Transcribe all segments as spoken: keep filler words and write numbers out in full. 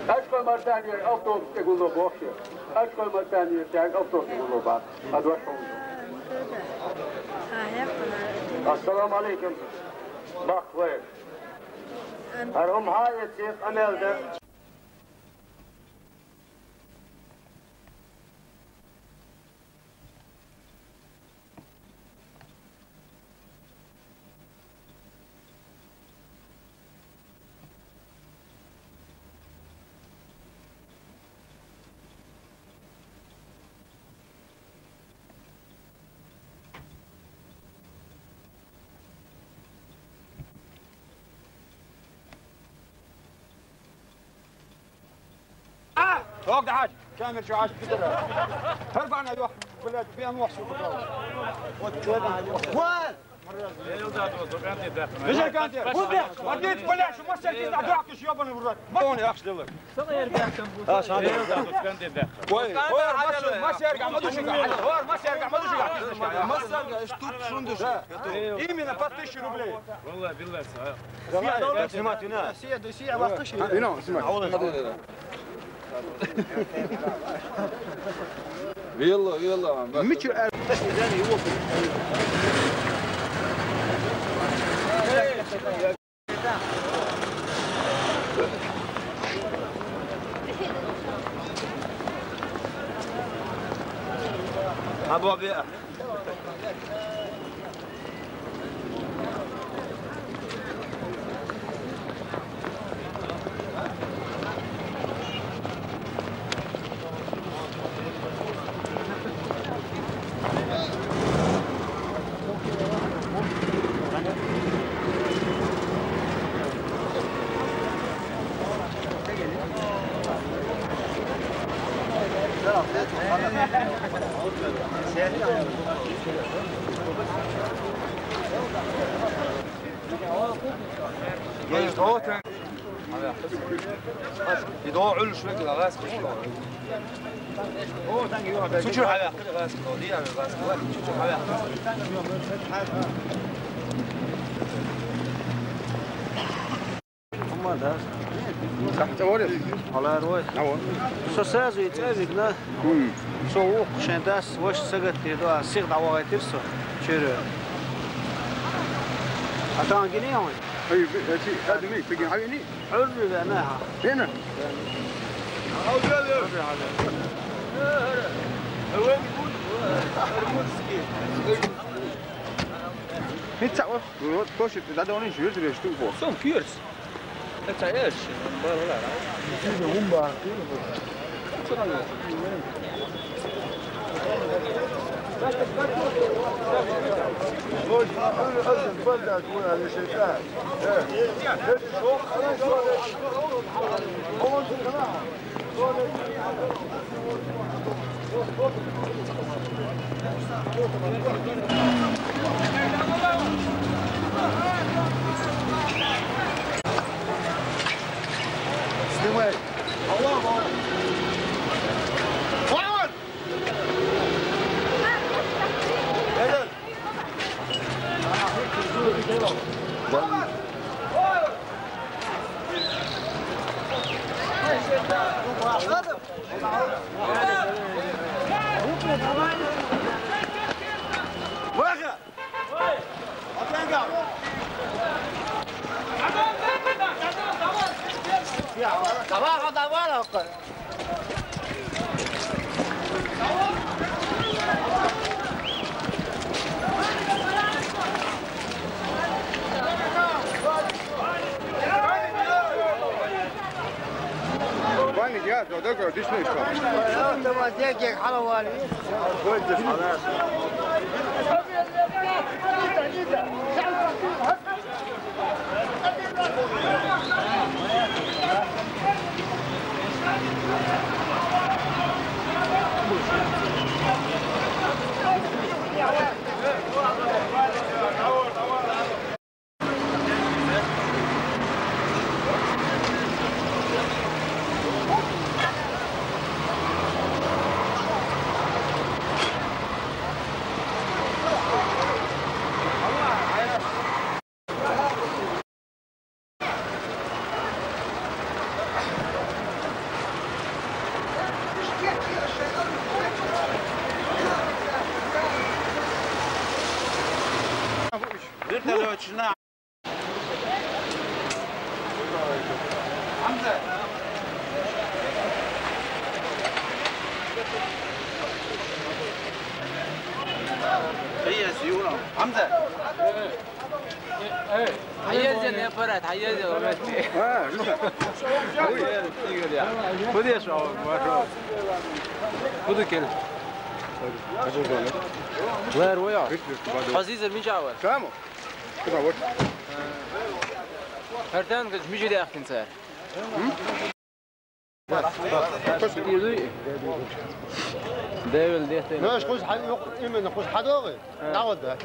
Ачкъой Мартанера автобус тӀе гулло боху шен. Ачкъой Мартанера цаьрга автобус тӀе гулло боху. Ха дош хӀума ду. Ассаламу алейкум. Бахт вай. ХӀара хӀума хьа а эций, къамел дан. Хьога хьажа, камера чу хьажа, пидора. ХӀара бахьана йоху, блядь, бен вахсу. Вот чё там? Вон! Бежай, Ганди! Вот здесь, блядь, шу массер кизна дохкаш, ёбаный в рот. Вон, я хьашдала. Ой, ой, массер, массер, массер, массер, массер, массер, штук шундуш. Именно по тысяче рублей. Валла, билла, са. Давай, снимать, не надо. Сия, да сия, вахташи. Не надо снимать. Велла, велла. Мичу. Абу Абиа. Амма да. Сахьта варис? Хьалар вай. Ава. Со сразу и цӀа вигна. Хм. Со вукху шайн дас, ваша сагатдийр ду, а сих дӀавахийтира со. Чуьра. А тан гиний хьуна? Ай, би, эти, хадми, тиги хьавини? Хьурри вена хьа. Вена? ХӀинца ва, вот, кошик, да, да, он ещё вертолёт штук бо. Сом кюрс. Снимай. Ваня, я, да, да, да, здесь не что. Давай, я, я, халавали. Hayır, ne yapar? Hayır, ne yapar? Bu diye şu an, bu şu an. Bu da gel. Ver o ya. Aziz, mi çağır? Tamam. Her ten kaç müjde yaptın sen? Девил дехте. Ну, аж хоть ха-, ну, именно хоть ходовый. Наводда.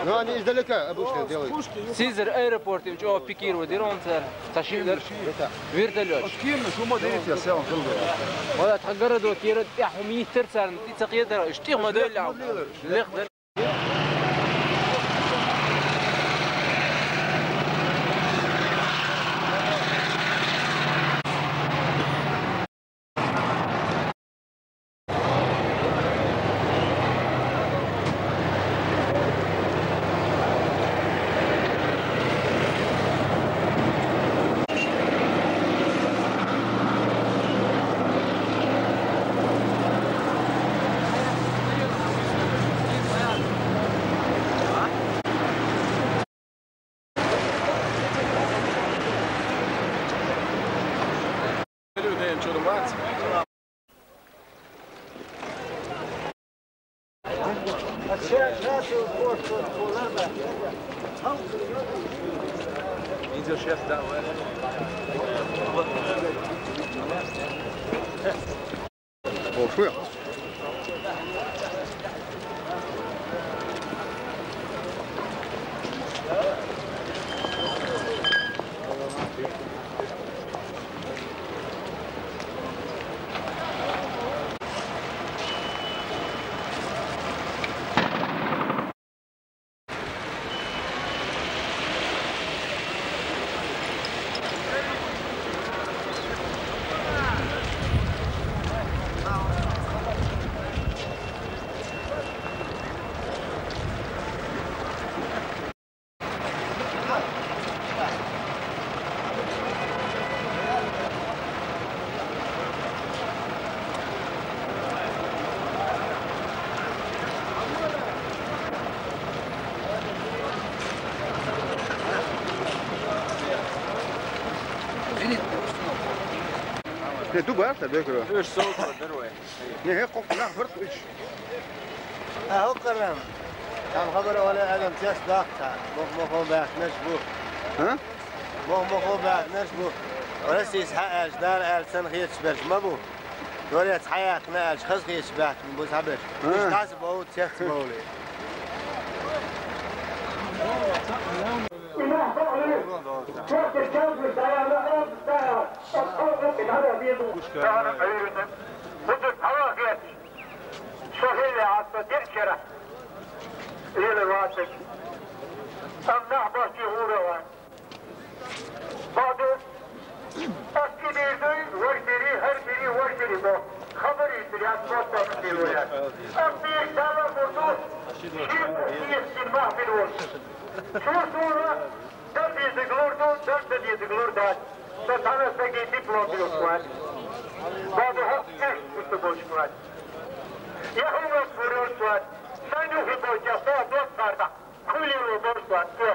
Ну, они издалека обычно делают. Сизер аэропорт, чё пикировать, он цер. Ташидер. Вертолёт. Вала та городок, кира, я хумитер царн, ти цакъедер, штих модель. Лех. Ne du barta bekro. Üç soğuk var, bir var. Ne he kok nah bir üç. Ha, o karam. Tam haber öyle adam ses dağıtsa. Mok mok o bak ne bu. Ha? Мохо-мохо баьхнарш бу. Россис хьаьаьлча, Дала аьлла санна хеташ берш ма бу. Дворец хьаяьккхина аьлча, хаза хеташ баьхкина бу цхьаберш. Уьш дӀасабовла, цецбовла. Со хӀилла Ӏа со деа шера. Лела вацар. Амма бахчи гӀура ван. Баду, ас кибирдуй, варгири, гьар бири, варгири бо. Хабар итир, ас бо тахтир вуя. Ас бир дала бурду, шир кухтир син махбир вур. Чур сура, дар дизиг лурду, дар да дизиг лурдат. Са тана саги диплом бирус кват. Баду хак кеш куту бош кват. Я хумат бурус кват. Саню хи бош, я са дот карда. Кулеру борсла тӀе.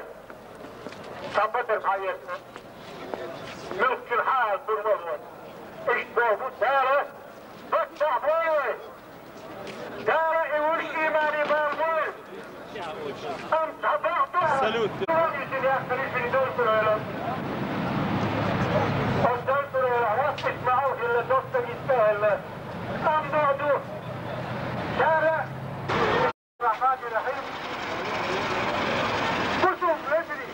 Сабатар бхьаверна. Мелчун хьал бурмалла. Ишт богу Дала. Баттахь болой. Дала и уш имани бал бой. Ам табахту. Салют. Ам дал турайла. Васит маал хилла, доста гитта хилла. Ам баъду. Дала. الرحمن الرحيم. بشوف يجري.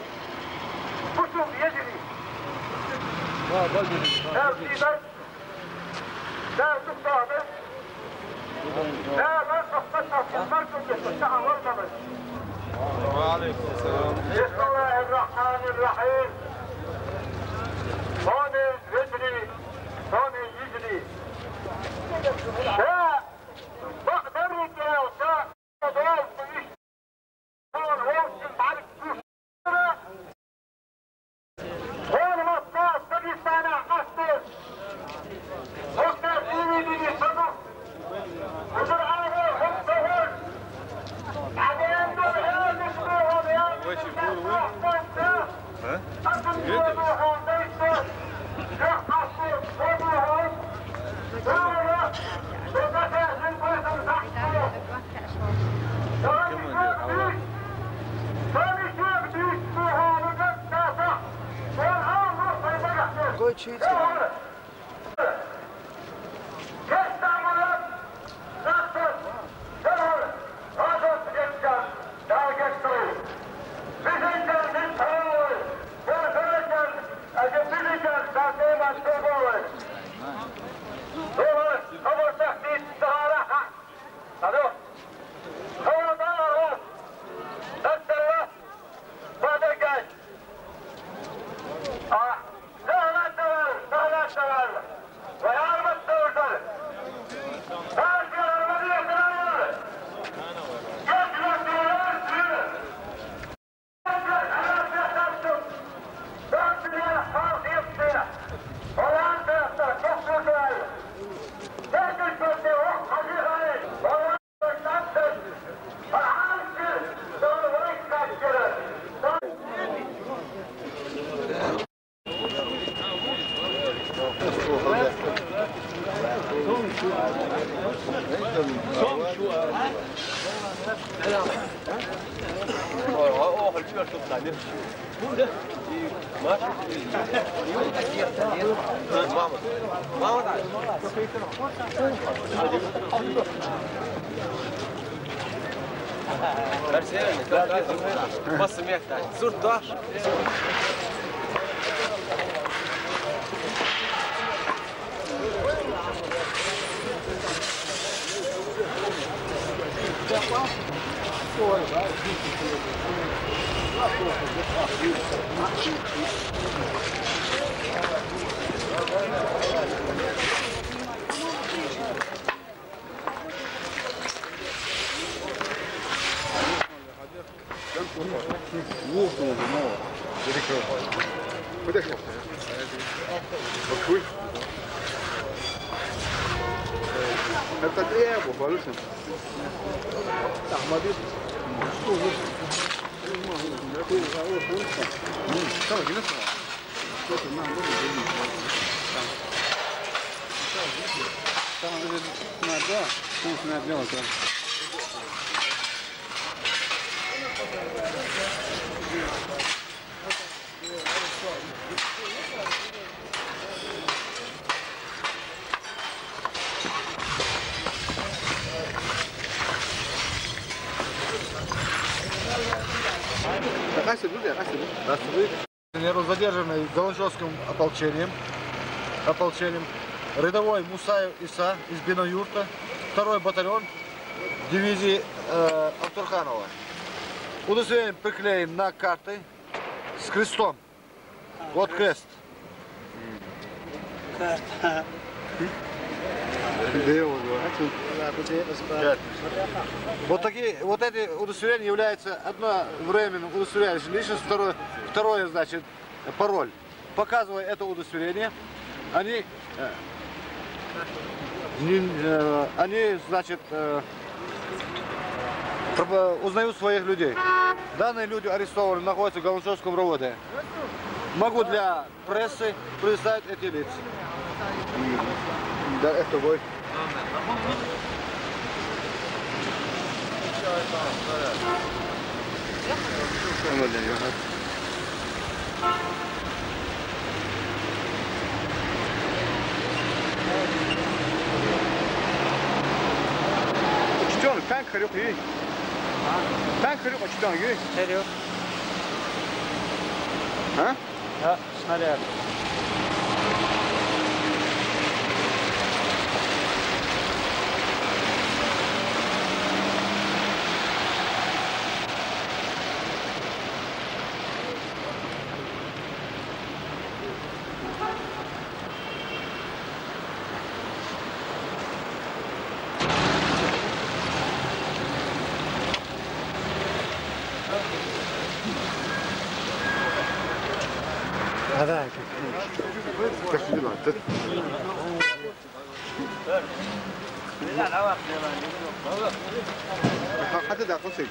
بشوف يجري. لا، في بس. لا، شوف صاحبك. لا، لا، تفتح في المركز، تفتحها والله بس. وعليكم السلام. بسم الله الرحمن الرحيم. هون يجري. هون يجري. لا، بقدر يا وسام. Basın mehta. Surt doş. Задержанный Галанчевским ополчением, ополчением, рядовой Мусаев Иса из Биноюрта, второй батальон дивизии э, Автурханова. Удостоверение приклеен на карты с крестом. Вот крест. Карта. Вот такие, вот эти удостоверения являются одновременно удостоверяющим личность, второе, второе, значит, пароль. Показывая это удостоверение, они, э, не- э, они, значит, э, проба- узнают своих людей. Данные люди арестованы, находятся в Галанчевском РОВД. Могу для прессы представить эти лица. Да, это вы. Чтён, танк хрюк и. Танк хрюк, а чтён, и. Хрюк. А? Да, снаряд. Хьа-, хьатӀа дакъусиг.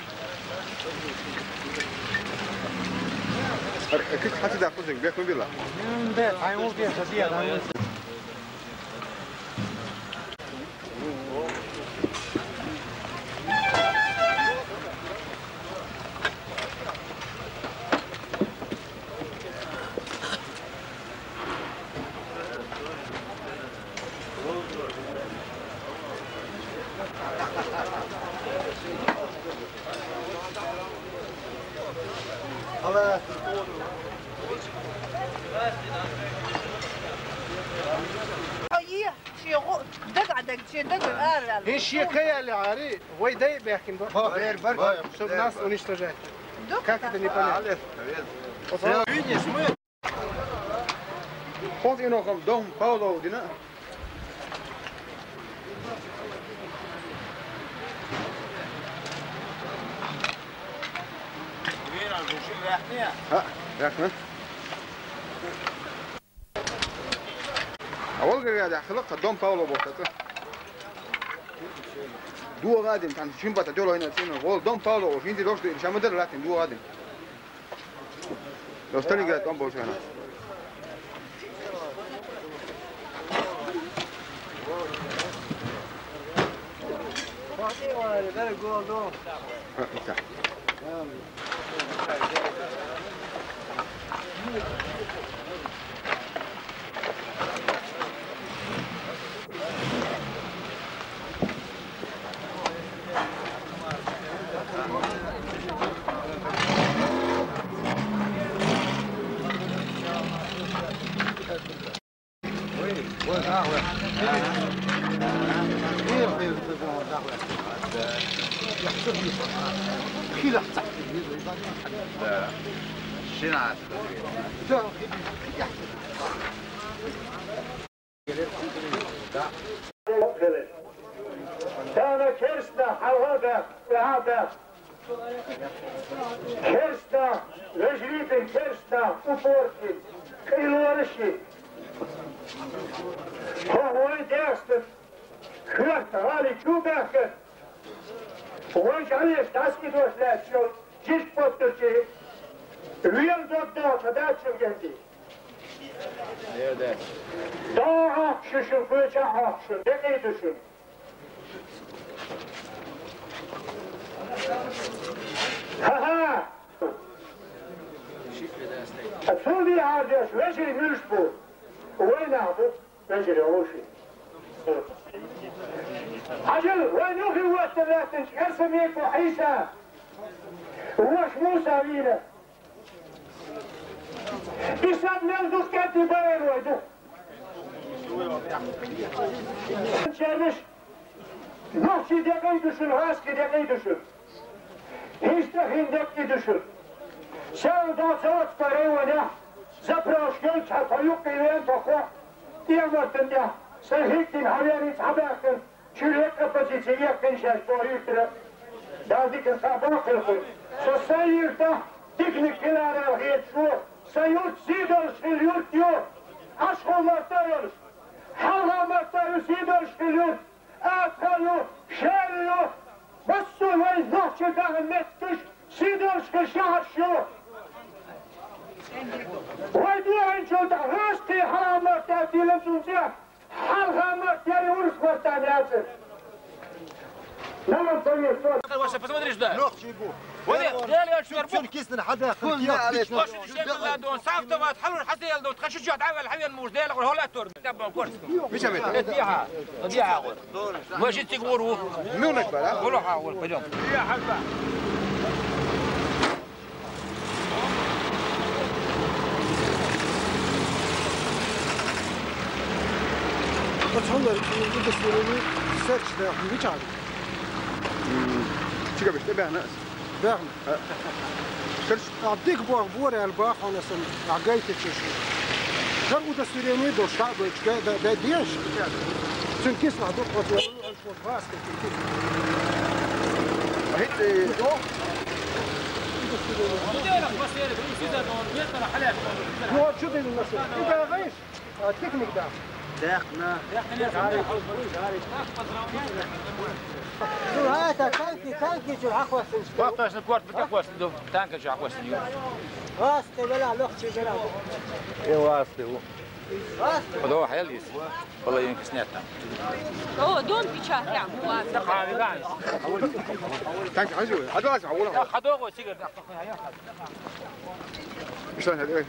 Ар-, кис хьатӀа дакъусиг, бехӀ ма била. Иш якая лиари, вай дай бехкин ба. Чтобы нас уничтожать. Как это не понять? Видишь, мы Цӏинохам Дом Павлов дина. Хьа, яхна. А Волгограде хилакха Дом Павлов боху цӏа. Дугӏа дин, тхан шин бата доло ина цӏина. Вол Дом Павлов, хинди дош ду, шамадар латин дугӏа дин. До Сталинград он бошана. Дала керста хьалха баьхна, тӀаьхьа баьхна. Керста, вежарий дин керста, упорки, къайлораши. Хьо вай дехстар, хьоьрта гӀали чу баьхкар. Вай жӀалеш дӀаскӀидош лаьтташ йолу жижиг поттарчий, вен дог догӀучу дачун генди. ДогӀа хьокхуш ю шуна, кхеча а хьокхуш ю шуна, декъий ду шуна. Ха-ха! Цул дехьара деш вежарий муьлш бу? Вай нах бу, вежарий гӀур ши. Хьажал, вай нухи вотта лаьттинчу Эрсамеков Ӏийса, ваша Муса вийра. И сад мел дукха кӀентий баьрр вай ду. Чарнаш, нохчий декъий ду шуна, гӀазкхий декъий ду шуна. ХӀинца хин декъий ду шуна. Сел до Заводской районехь, заправка йолчохь тхо юккъе веана тхо, тӀематан тӀехь, сайн хӀиттина хьан веана хьабаьхкина. Чуьра оппозици яьккхина шаьш бохуьйтура, Дала диканца баккхалхура. Со сайн юьртахь диканиг хиларал хеташ ву, сан юрт сий долуш хилла юрт ю, Ӏаш хьо марта а йолуш, хьалха марта а ю сий долуш хилла юрт, атха а ю, шаьра а ю, массо а вайн нохчийн дахна меттигаш сий долуш хилла шахьарш ю. Вай дуьхьинчул тӀаьхьа гӀазкхий хьалха марта а дилан цунца. Хьалха март яри урус мартан яцара. Наман повестка. Вася, посмотри сюда. Лёгчий бу. Вот это, Дела Чорбу. Цун кистина хьада, хьада, хьада. Ваши дишем ладон, савтават, хьалур хьасел дон, тхашу чот авал хьавен муж, Дела гӀур хьола тор. Табон корс. Мича мета? Диха. Диха гӀур. Ваши цигуру. Ну, не пора. Гур хьа гӀур, пойдём. Диха хьалба. Оцу хьуна удостоверение серч даха мичахь? М, чига беш тӀе баьхна ас. Баьхна? А. Серч? А, дика боху, бора аьлла боху хьуна сан, а, гайтичаш. Хар удостоверение долуш, ша а гойтуш, гай, дай, дай деш? Цуьнан кислахь ду, оцу Ду, хьайта, танки, танки чуьра хьахвоьссина. Вахташна корта битта хвоьссина ду, танка чу хьахвоьссина ю. Васте, вела, лохчи, вела. Э, васте ву. Васте. Подо хьел йис. Половинка снята. О, дом печатля, ну ладно. Танки хьажи, хьадо аса, хьавола. Хьадо го сигар. Ишан хьадо.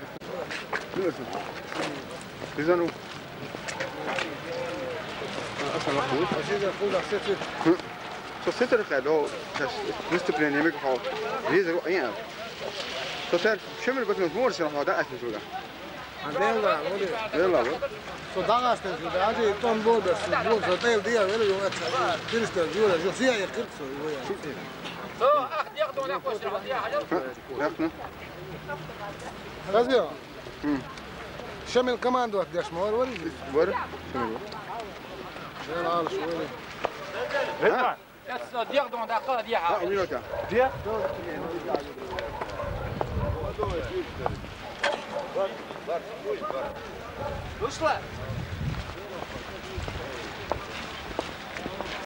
Изану. Аса ма ху. Со сетер хадо, сейчас выступление мега хо. Виза, э. Со сер, шемер готмес морсер хо да ас мисуга. Делла, вали. Делла, вали. Со дагастан сюда, ади тон бода, со бу, со тел диа, вали, ю, это, дирстер, юра, жо сия, я кирк, со, ю, я. Со, ах, диа, дона, косер, диа, хадо. Ясно. Разве? М. Şamil komandovat dýäş, mor bol. Bor. Şamil. Şeýle alyş goýly. Редман. Ýatsa diýer, donda aka diýer. Ha, uýa ýata. Diýer. Ruslan.